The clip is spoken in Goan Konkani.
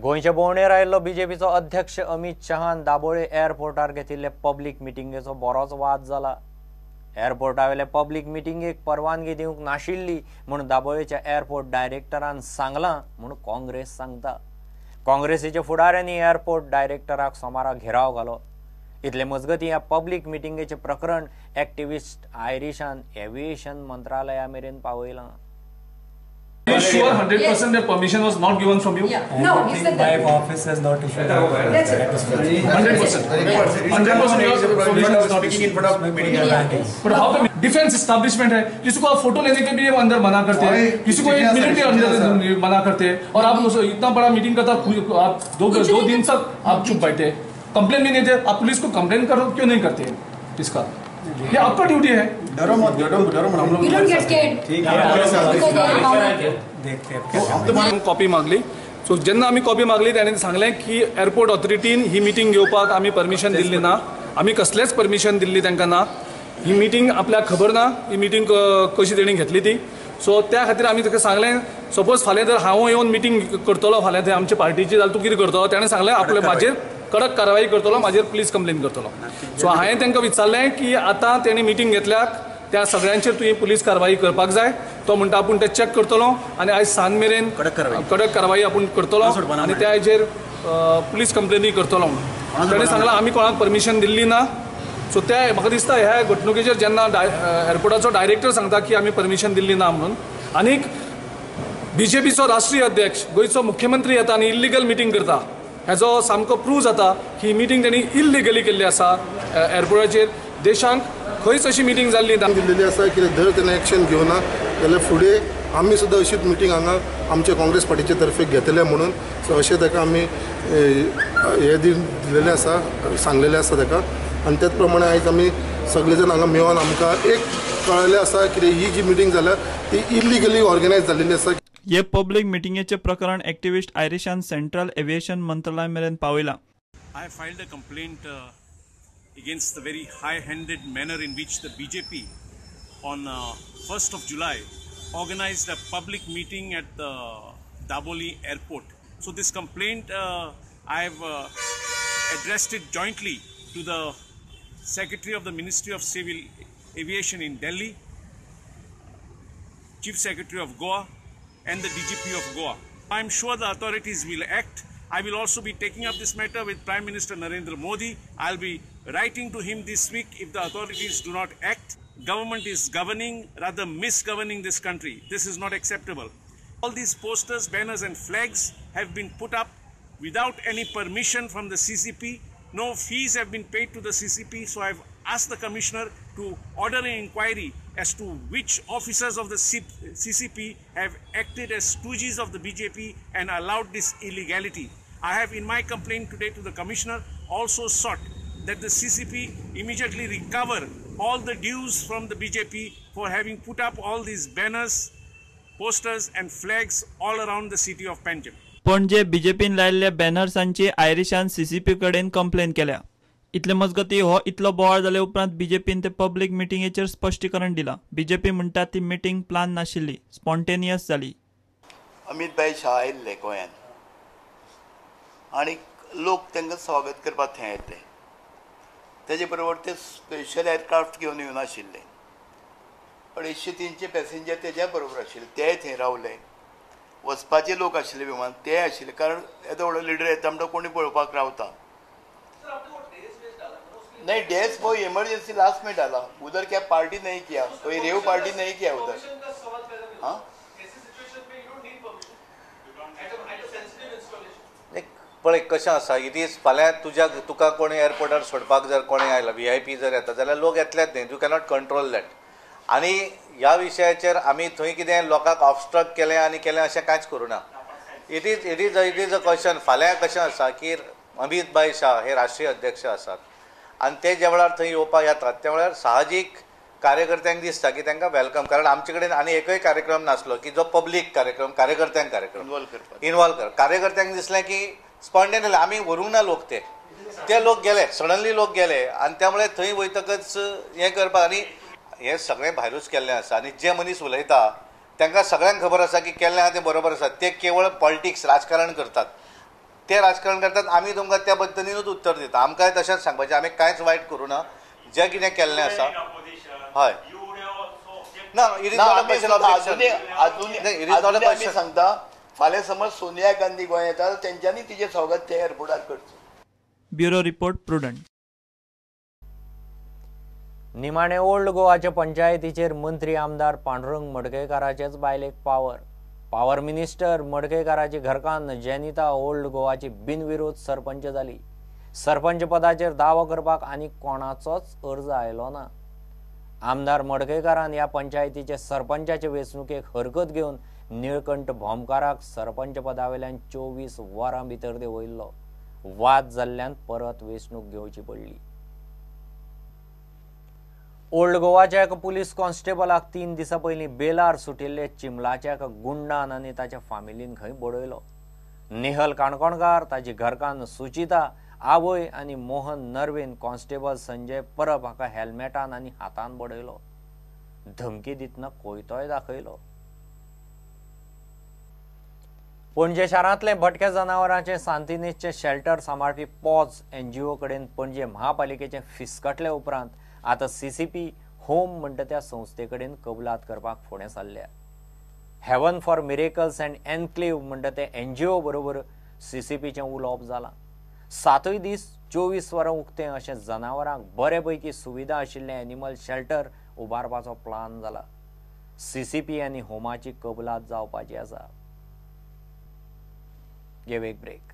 गोंयचे भोंवडेर आयिल्लो बीजेपीचो अध्यक्ष अमित शहान दाबोळे एअरपोर्टार घेतिल्ले पब्लीक मिटिंगेचो बरोच वाद जाला। एअरपोर्टावेले पब्लीक मिटिंगेक परवानगी दिवंक नाशिल्ली म्हूण दाबोळेच्या एअरपोर्ट डायरेक्टरान सांगलां म्हूण काँग्रेस सांगता। काँग्रेसीच्या फुडाऱ्यांनी एअरपोर्ट डायरेक्टराक सोमारा घेराव घालो। इतले मजगतीं ह्या पब्लीक मिटिंगेचें प्रकरण एक्टिविस्ट आयरिशान एव्हिएशन मंत्रालया मेरेन पावयलां। Are you sure 100% that permission was not given from you? Yeah. No, he said that. My office has not issued. That's it. 100%. 100% your permission was not in front of media. But how the defense establishment है, किसी को आप फोटो लेने के लिए अंदर मना करते हैं, किसी को 1 मिनट के अंदर मना करते हैं, और आप इतना बड़ा मीटिंग करता, आप दो दिन तक आप चुप बैठे, कंप्लेन भी नहीं थे। आप पुलिस को कंप्लेन करो, क्यों नहीं करते इसका? ये आपका ड्यूटी है। डरो मत, डरो डरो मत, हम लोग ठीक है, देखते हैं। कॉपी मागली, सो जेन्ना आमी कॉपी मागली ताणें सांगलें की एअरपोर्ट ऑथॉरिटीन ही मिटींग घेवपाक आमी परमिशन दिल्ली ना, आमी कसलेंच परमिशन दिल्ली तांकां ना, ही मिटींग आपल्याक खबर ना, ही मिटींग कशी तेणी घेतली ती। सो त्या खातीर आमी ताका सांगलें सपोज फाल्यां जर हांव येवन मिटींग करतलो फाल्यां थंय आमचे पार्टीची जाल्यार तूं कितें करतलो? ताणें सांगलें आपले म्हाजेर कडक कारवाई करतलो, म्हाजेर पुलीस कंप्लेन करतलो। सो हांवें तांकां विचारलें की आतां तेणी मिटींग घेतल्याक त्या सगळ्यांचेर तुवें पुलीस कारवाई करपाक जाय। तो म्हणटा आपूण तें चॅक करतलो आनी आयज सांज मेरेन कडक कारवाई आपूण करतलो आनी त्या हेजेर पुलीस कंप्लेनूय करतलो म्हणून। ताणें सांगलां आमी कोणाक परमिशन दिल्ली ना। सो त्या म्हाका दिसता ह्या घडणुकेचेर जेन्ना एअरपोर्टाचो डायरेक्टर सांगता की आमी परमिशन दिल्ली ना म्हणून, आनीक बीजेपीचो राष्ट्रीय अध्यक्ष गोंयचो मुख्यमंत्री येता आनी इल्लिगल मिटींग करता, हेजो सामको प्रूव जाता की ही मिटींग तेणी इल्लिगली केल्ली आसा। एअरपोर्टाचेर देशांत खंयच अशी मिटींग जाल्ली ना। दिल्लेली आसा की जर तेणें एक्शन घेवना जाल्यार फुडें आमी सुद्दां अशीच मिटींग हांगा आमच्या काँग्रेस पार्टीचे तर्फे घेतले म्हणून। सो अशें ताका आमी हे दिलेलें आसा, सांगलेलें आसा ताका। आनी त्याच प्रमाणे आयज आमी सगळे जाण हांगा मेळोन आमकां एक कळिल्लें आसा की ही जी मिटींग जाल्या ती इल्लिगली ऑर्गनायज जाल्लेली आसा। हे पब्लीक मिटिंगेचे प्रकरण एक्टिविस्ट आयरिशान सेंट्रल एव्हिएशन मंत्रालय मेरेन पावयलां। I filed a complaint against the very high-handed manner in which the BJP on 1st of July organized a public meeting at the Dabolim airport. So this complaint I have addressed it jointly to the Secretary of the Ministry of Civil Aviation in Delhi, Chief Secretary of Goa and the DGP of Goa. I am sure the authorities will act. I will also be taking up this matter with Prime Minister Narendra Modi. I'll be writing to him this week if the authorities do not act. Government is governing, rather misgoverning this country. This is not acceptable. All these posters, banners and flags have been put up without any permission from the CCP. No fees have been paid to the CCP. So I've asked the commissioner to order an inquiry as to which officers of the CCP have acted as stooges of the BJP and allowed this illegality. I have in my complaint today to the commissioner also sought that the CCP immediately recover all the dues from the BJP for having put up all these banners, posters and flags all around the city of Panjim. Panaji बीजेपीन लायिल्ल्या बॅनर्सांची आयरिशान सीसीपी कडेन कंप्लेन केल्या। इतले मजगती हो इतलो बोवाळ जाले उपरांत बीजेपीन ते पब्लीक मिटिंगेचेर स्पश्टीकरण दिलां। बीजेपी म्हणटा ती मिटींग प्लान नाशिल्ली, स्पॉन्टेनियस जाली। अमित भाई शाह आयिल्ले गोंयांत आनी लोक तांकां स्वागत करपाक थंय आयिल्ले। तेजे बरोबर ते स्पेशल एअरक्राफ्ट घेवन येवनाशिल्ले, 250-300 पॅसेंजर तेज्या बरोबर आशिल्ले, तेय थंय रावले। वचपाचे लोक आशिल्ले विमान ते आशिल्ले, कारण येदो व्हडलो लिडर येता म्हणटा कोणी पळोवपाक रावता नहीं। डेस्क वो इमरजेंसी लास्ट में डाला, उधर क्या पार्टी नहीं किया, कोई रेव पार्टी नहीं किया उधर। हाँ, पळय कशें आसा, it is फाल्यां तुज्या तुका कोणी एअरपोर्टार सोडपाक जर कोणी आयला VIP जर येता जाल्यार लोक येतलेच न्ही, you cannot control that. आनी ह्या विशयाचेर आमी थंय कितें लोकांक ऑबस्ट्रक्ट केलें आनी केलें अशें कांयच करूं ना। It is it is it is a question. फाल्यां कशें आसा की अमित भाई शाह हे राष्ट्रीय अध्यक्ष आसात आनी ते ज्या वेळार थंय येवपाक येतात त्या वेळार साहजीक कार्यकर्त्यांक दिसता की तांकां welcome, कारण आमचे कडेन आनी एकय कार्यक्रम नासलो की जो पब्लीक कार्यक्रम, कार्यकर्त्यांक कार्यक्रम इनवॉल्व कर, कार्यकर्त्यांक दिसलें की स्पॉन्टेनियसली आमी व्हरूंक ना लोक, ते ते लोक गेले, सडनली लोक गेले आनी त्यामुळे थंय वयतकच हें करपाक आनी हें सगळें भायरूच केल्लें आसा। आनी जे मनीस उलयता तांकां सगळ्यांक खबर आसा की केल्लें आसा तें बरोबर आसा, ते केवळ पॉलिटिक्स राजकारण करतात। ते राजकारण करतात, आमी तुमकां त्या पद्दतीनूच उत्तर दिता. आमकांय तशेंच सांगपाचें, आमी कांयच वायट करूं ना, जें कितें केल्लें आसा. हय ना, it is not a question of objection. It is not a question. सांगता फाल्यां समज सोनिया गांधी गोंयांत येता तेंच्यांनी तिचें स्वागत ते एअरपोर्टार करचें. Bureau report, Prudent. निमाणे ओल्ड गोवाच्या पंचायतीचेर मंत्री आमदार पांडुरंग मडकयकाराचेच बायलेक पावर. पावर मिनिस्टर मडकयकाराची घरकान्न जेनिता ओल्ड गोवाची बिनविरोध सरपंच जाली. सरपंच पदाचेर दावो करपाक आनी कोणाचोच अर्ज आयलो ना. आमदार मडकयकारान ह्या पंचायतीचे सरपंचाचे वेंचणुकेक हरकत घेवन निळकंठ भोमकाराक सरपंच पदावेल्यान 24 वरां भितर देंवयल्लो. वाद जाल्ल्यान परत वेंचणूक घेवची पडली. ओल्ड गोवाच्या एका पुलीस कॉन्स्टेबलाक 3 दिसां पयलीं बेलार सुटिल्ले चिमलाच्या एका गुंडान आनी ताच्या फामिलीन खंय बडयलो. नेहल काणकोणकार, ताची घरकान्न सुचिता, आवय आनी मोहन नरवेन कॉन्स्टेबल संजय परब हाका हेल्मेटान आनी हातान बडयलो. धमकी दितना कोयतोय दाखयलो. पणजे शारांतले भटक्या जनावरांचे सांतिनेजचे शेल्टर सांबाळपी पॉज एनजीओ कडेन पणजे महापालिकेचे फिसकटले उपरांत आतां सीसीपी होम म्हणटा त्या संस्थे कडेन कबलात करपाक फुडें सरल्या. Heaven for miracles and enclave म्हणटा ते एनजीओ बरोबर सीसीपीचें उलोवप जालां. 7 दीस 24 वरां उक्तें अशें जनावरांक बरे पैकी सुविधा आशिल्लें एनिमल शेल्टर उबारपाचो प्लान जाला. सीसीपी आनी होमाची कबलात जावपाची आसा. Give a break.